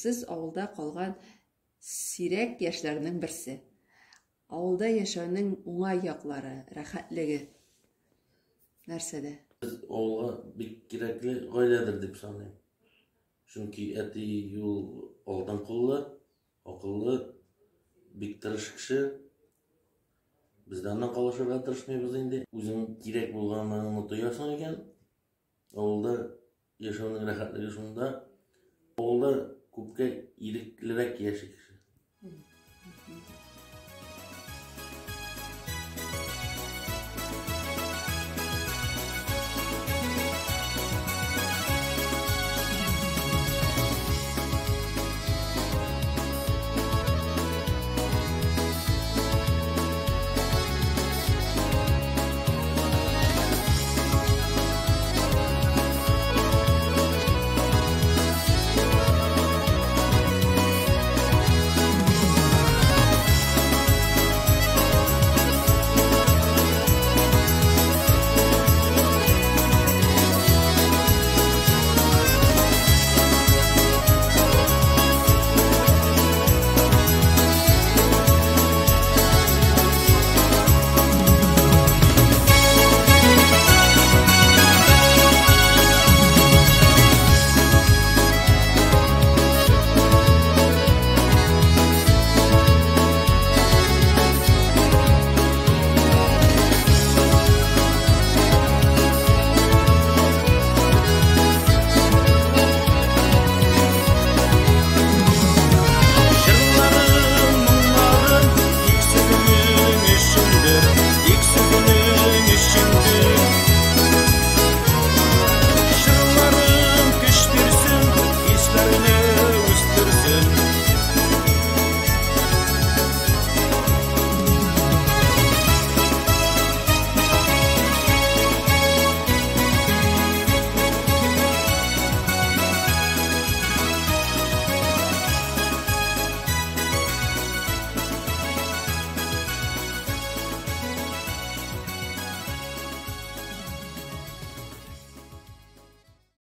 Сез авылда калган сирәк яшьләрнең берсе. Авылда яшәүнең уңай яклары, рәхәтлеге нәрсәдә? Без авылга бик кирәкле гаиләдер дип саныйм. Чөнки әти ул алдан куллы, акыллы, бик тырыш кеше. Без дә аннан калышырга тырышмыйбыз инде. Үзең кирәк булганыңны тоясың икән, авылда яшәүнең рәхәтлеге шунда. Авылда күпкә иреклерәк яши кеше.